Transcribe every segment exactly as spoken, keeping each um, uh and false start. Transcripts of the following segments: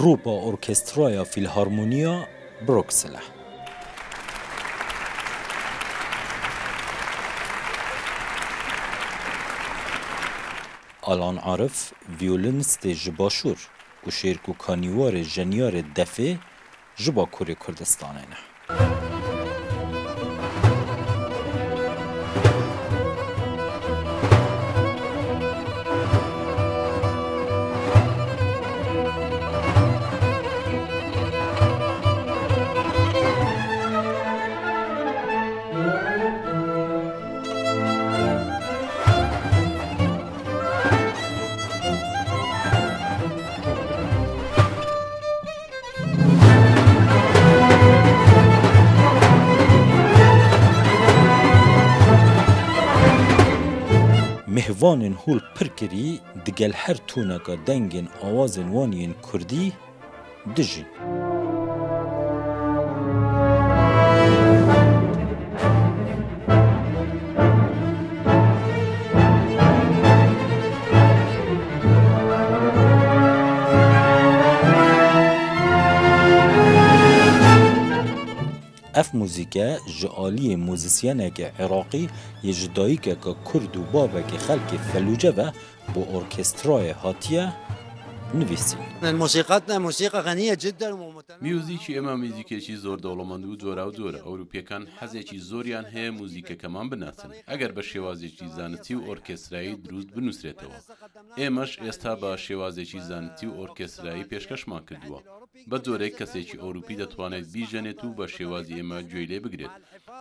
Grupa Orkestraya Fîlharmoniya Bruksel e. Alan Arif, violinistê ji Başûr û şêrk û kanîwarê jeniyarê defê ji Bakurê Kurdistanê ne. Mêvanên hûl pir kirî digel her tûneka dengên awazên wan yên kurdî dijîn. Ev muzîke ji aliyê muzîsyenekê Iraqî yê ji dayikeke kurd û babekê xelkê Felûce ve bi orkestrayê hatiye nivîsîn. موسیقاتنا موسیقى غنية جدا ومتنوعة. Muzîkî ئێمە مزیکێکی زۆر دەوڵەمەند و جۆراوجۆرە. ئەوروپیەکان حەزێکی زۆریان هەیە مزیکەکەمان بناسن، ئەگەر بە شێوازێکی زانستی و ئۆرکێسترایی دروست بنووسرێتەوە. ئێمەش ئێستا بە شێوازێکی زانستی و ئۆرکێسترایی پێشکەشمان کردووە. بە جۆرێک کەسێکی ئەوروپی دەتوانێت بیژەنێت و بە شێوازی ئێمە گوێی لێ بگرێت.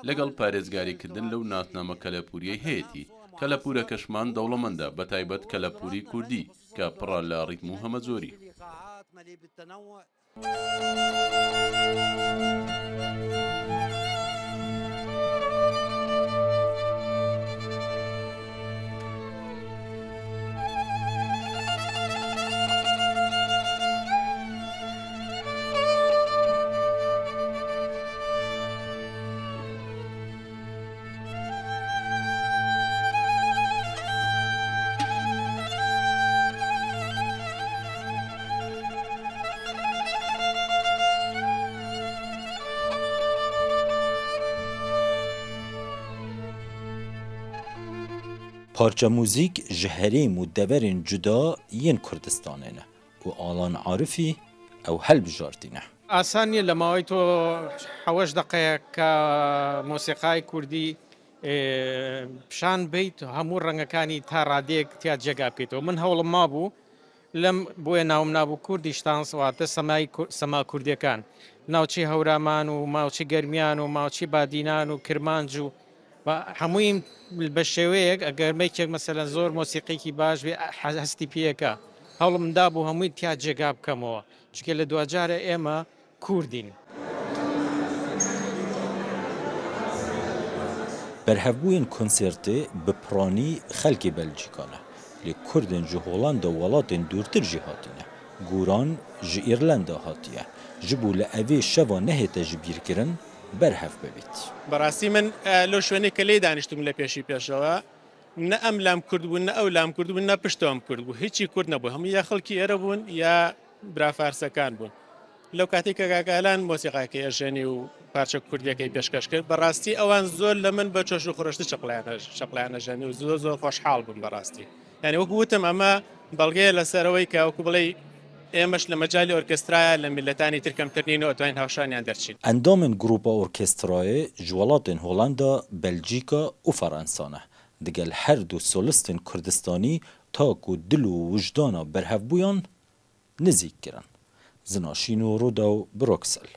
لەگەڵ پارێزگاریکردن لەو ناسنامە کەلەپوریەی هەیەتی. کەلەپورەکەشمان دەوڵەمەندە، بە تایبەت کەلەپوری کوردی، کە پڕە لە ڕیتم و هەمەجۆری. Parça muzîk ji herêm û deverên cuda yên Kurdistanê ne û Alan Arifî ew helbijartîne. ئاسان نییە لە ماوەی تۆ حەوەش دەقەیە کە مۆسیقای کوردی، ئێ، پیشان بیت، هەموو ڕەنگەکانی تا ڕادەیەک تیا جێگا بکەیتەوە. من هەوڵم مابوو، لەم بۆیە ناوم نابوو کوردیشتانس، واتە سەمای کو-، سەما کوردیەکان. ناوچەی هەورامان و ماوچەی گەرمیان و ماوچەی بادینان و کرمانج و، و هەمووی بە شێوەیەک، ئەگەر مەیکێک مەسەلەن زۆر مۆسیقیەکی باش بێ، حە-، هەستی پێیەکە. هەوڵم دابوو هەمووی تیا جێگا بکەمەوە. چونکە لە دواجارە ئێمە کوردین. Berhevbûyên konsertê bi piranî xelkê Belcîka ne, lê Kurdên ji Holanda û welatên dûrtir jî hatine. Goran ji Îrlanda hatiye. Ji bo li evê şeva nehête jibîrkirin, berhev bibît. بەڕاستی من، ئە، لەو شوێنەی کە لێی دانیشتم لە پێشی پێشەوە، نە ئەم لام کورد بوون، نە ئەو لام کورد بوون، نە پشتەوەم کورد بوو. هیچی کورد نەبوو. هەموو یا خەڵکی ئێرە بوون، یا برا فارسەکان بوون. لەو کاتێک کە کاکالان مۆسیقاکەی ئەژەنی و پارچە کوردیەکەی پێشکەش کرد، بەڕاستی ئەوان زۆر لە من بە چۆش و خرۆشتی چقڵیانە-، چقڵیانە ژەنی و زۆر، زۆر خۆشحاڵ بوون بەڕاستی. یعنی، وەکو وتم، ئەمە بەڵگەیە لەسەر ئەوەی کە، وەکو بڵێ، ئێمەش لە مەجای ئۆرکێسترایە لە میلەتانی تر کەمتر نین و ئەتوانین هاوشانیان دەرچین. Endamên Grupa Orkestrayê ji welatên Holanda, Belcîka û Ferensa ne. Digel her du solistên Kurdistanî tak û dil û wijdana berhevbûyan nizîk kirin. Zinaşîn û Rûdaw, Bruksel.